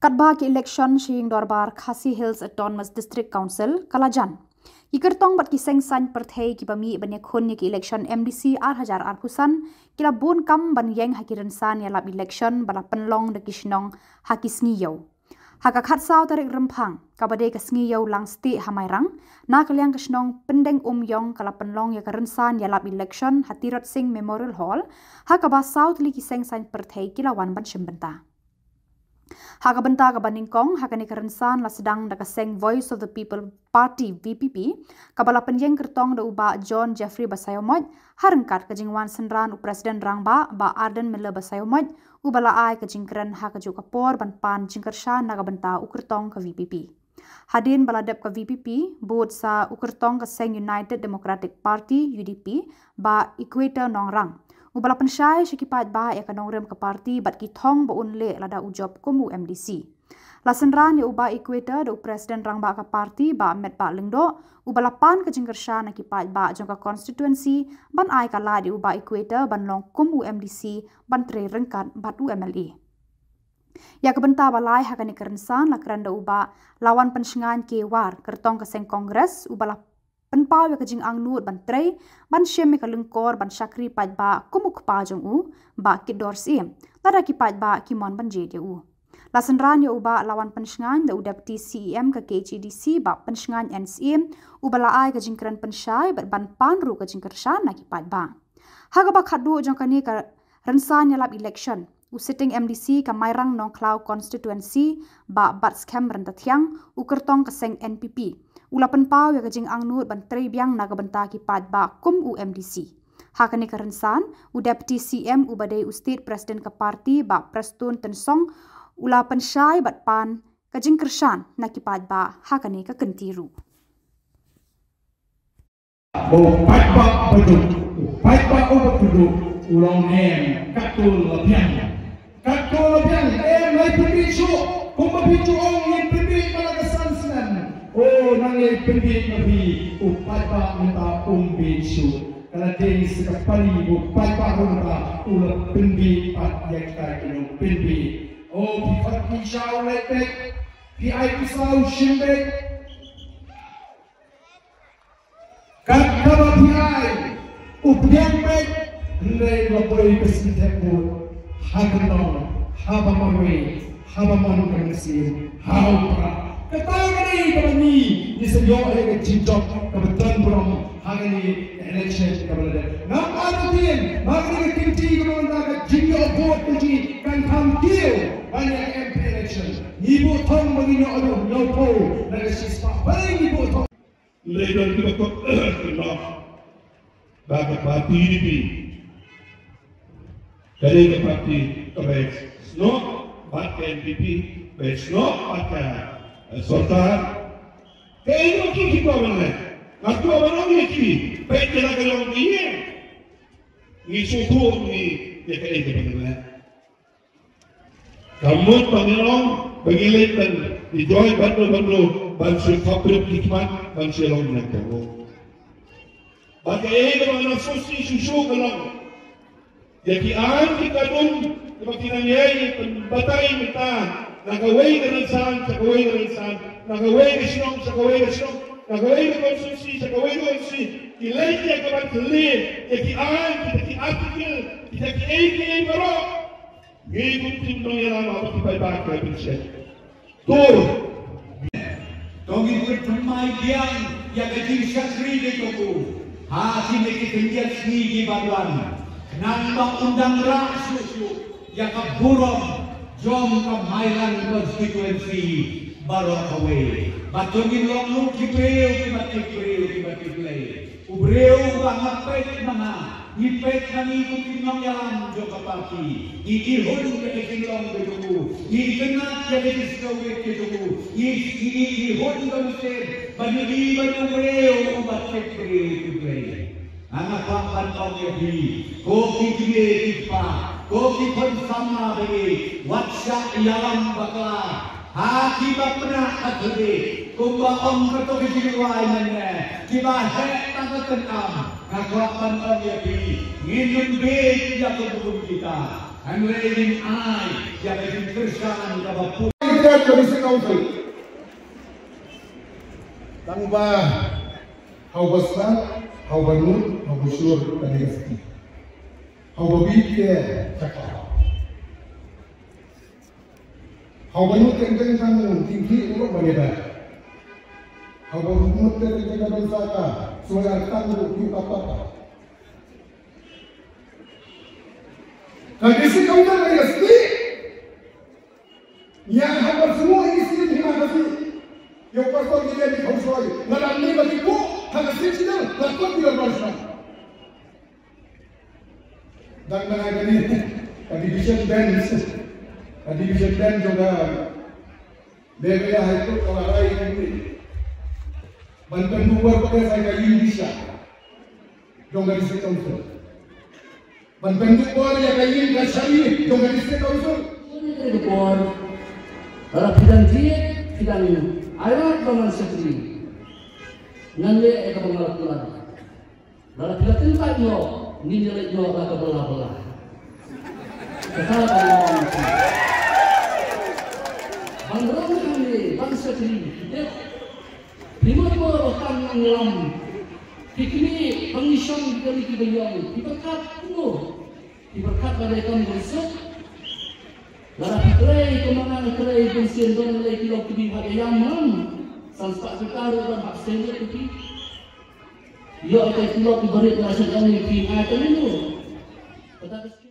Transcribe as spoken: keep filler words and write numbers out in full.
Katba ki election sha ïing dorbar Khasi Hills Autonomous District Council ka la jan, ki kyrtong bad ki seng saiñ pyrthei kiba mih ban ïakhun ïa ki election M D C ar hajar arphew san ki la bun kam ban ïeng ha ki rynsan ïalap election ba la pynlong da ki shnong ha ki sngi ïew. Ha ka khatsaw tarik Rymphang, kaba dei ka sngi ïew lang stieh ha Mairang, na ka liang ka shnong Pyndeng Umïong ka la pynlong ïa ka rynsan ïalap election ha Tirot Sing Memorial Hall, ha kaba saw tylli ki seng saiñ pyrthei ki la wan ban shim bynta. Ha ka bynta kaba nyngkong, ha kane ka rynsan la sdang da ka seng Voice of the People Party, V P P, kaba la pynïeng kyrtong da u Bah John Jeffrey Basaiawmoit, ha ryngkat ka jingwan synran u President Rangbah, Bah Ardent Miller Basaiawmoit, uba la ai ka jingkren ha kajuh ka por ban pan jingkyrshan na ka bynta u kyrtong ka V P P. Hadien ba la dep ka V P P, bud sa u kyrtong ka seng United Democratic Party, U D P, Bah Equator Nongrang, uba la pynshai sha ki paidbah ïa ka nongrim ka party bad ki thong ba un leh lada u jop kum u M D C. La synran ïa u Bah Equator da u President Rangbah ka party, Bah Metbah Lyngdoh, uba la pan ka jingkyrshan na ki paidbah jong ka constituency ban ai ka lad ïa u Bah Equator ban long kum u M D C ban trei ryngkat bad u M L A. Ïa ka bynta ba lai ha kane ka rynsan la kren da u Bah Lawan Pynshngaiñ Kewar, kyrtong ka seng Congress, uba la pynpaw ïa ka jingangnud ban trei ban shim ïa ka lyngkor ban shakri paidbah kum u kpa jong u, Bah Kitdor Syiem, lada ki paidbah ki mon ban jied ïa u. La synran ïa u Bah Lawan Pynshngaiñ da u Deputy C E M ka K H A D C, Bah Pynshngaiñ N Syiem, uba la ai ka jingkren pynshai bad ban pan ruh ka jingkyrshan na ki paidbah. Ha kaba khatduh jong kane ka rynsan ïalap election, u sitting M D C ka Mairang Nongkhlaw constituency, Bah Batskhem Ryntathiang, u kyrtong ka seng N P P, u la pynpaw ïa ka jingangnud ban trei biang na ka bynta ki paidbah kum u M D C. Ha kane ka rynsan, u Deputy C M uba dei u State President ka party, Bah Prestone Tynsong, u la pynshai bad pan ka jingkyrshan na ki paidbah ha kane ka kynti ruh. Ba u paidbah baduk, u paidbah uba kuduk, u long em, katto la biang. Katto la biang, em, nai pynbiej shuh, kumba phi ju ong ngin pynbiej man la ka san snem. O, nang ei pynbiej ma phi, u paidbah mynta um biej shuh. Ka la dei sa ka pali ba u paidbah ruh mynta u la pynbiej pat ïa kita ki nongpynbiej. O, phi khot phi sha u leit beit, phi ai pisa u shim beit. Kat kaba phi ai, u pdiang beit, hynrei la poi ka sngi thep vote, ha kyndong, haba marwei, haba mon ka mynsiem, ha u prah. Kata ka dei kaba ngi, ngi sa ïoh ïa ka jingjop kaba don burom ha kane ka election kaba la dep. Ngam artatien ba kane ka kynti kaba mynta ka jingïoh vote ka jong ngi kan kham kiew ban ïa ka M P election. Ngi buh thong ba ngin ïoh ruh hynñiewphew na ka shispah. Balei ngi buh thong? Lei don kiba kwah, ba ka party U D P ka dei ka party kaba ïasnoh bad ka N P P, ba ïasnoh bad ka, eh, sorkar. Kaei ba ki, ki kwah ban leh? Nga kwah ban ong ïa ki, peit ïa la ka long ka ïing. Ngi sngewthuh ngi ïa kaei kaba ngi leh. Ka mut ba ngi long, ba ngi leit ban ïa joi bad no bad no, ban shu thok pyrshah ki khmat, ban shu long ïa ka mut. Ba kaei kaba nga sngewsih shuh shuh ka long, ïa ki aiñ ki kandum kiba ki nang ïai pynbatai mynta na kawei ka rynsan sha kawei ka rynsan, na kawei ka shnong sha kawei ka shnong, na kawei ka constituency sha kawei ka constituency, ki leit ïa ka ban kylli ïa ki aiñ, kita ki article, kita kiei kiei baroh. Ngi kum ki nongïalam haba ki paidbah ki la pynshet. To. To ngin pynthymmai biang ïa ka jingshakri jong u ha kine ki khyndiat sngi kiba wan. Khnang ba un dang rah shuh shuh ïa ka burom jong ka Mairang constituency baroh kawei. Bad to ngin long ruh ki briew kiba tip briew kiba tip Blei. U briew uba nga peit ma nga, ngi peit ma ngi kum ki nongïalam jong ka party. Ngi ihun ïa ka jinglong ka jong u, ngi itynnad ïa ka jingsngewrit ka jong u, ngi, ngi, ngi ihun ka mynsiem ba ngi dei ban u briew uba tip briew tip Blei. Nga kwah ban ong ïa phi, ko ki kmie ki kpa, ko ki khun samla ba ïeit, wat shah ïalam bakla ha kiba pynah ka thylliej, kumba ong kato ka jingrwai mynne, kiba heh tang ka tyngam. Nga kwah ban ong ïa phi, ngin ym bieit ïa ka burom kita, hynrei ngin ai ïa ka jingkyrshan kaba pur. Kita Ka District Council. Tang ba ha uba slat, ha uba nud, ha uba shur, ka dei ka sti. Ha uba bieit te ka khlaw. Ha uba nud teng teng tang tingkli u lok ba dei ba. Ha uba nud teng teng tang don sa ka suai ar tang u u ka pa ka. Ka District Council ka dei ka sti. Ïa ha ka shnong i siem hi ma ka si. Ïa u pastor ngi ïa ni kham soi. Nga dang ni ba ki buh ha ka sien sien la kot ki la pastor. Dang na ka ni ka division bench. Ka division bench jong ka Meghalaya High Court ka la rai ka ni. Ban pynduh bor ka sa ka ïing bisha jong ka District Council. Ban pynduh bor ïa ka ïing ka shari jong ka District Council. Ka por lada phi dang jied phi dang airat ba ngan shakri. Ngan leh ïa kaba nga la kular. Lada phi la tyntait noh ngin ïaleit noh la ka bylla bylla. Kata ka long. Ban rong hangne ban shakri. Phi mut mo ba tang nang lam. Phi kmie ba ngi shong ki kali ki ba ïong. Phi pyrkhat kumno? Phi pyrkhat ba dei kam bun suk. Lada phi trei kumba ngan trei bun sien don lei ki lok ki bha ïam ram. San spah juta ruh ban hap sien ïa ki. Ïoh ïa ki lok ki barit na sien ong ïa phi ngai ka linu. Kata ka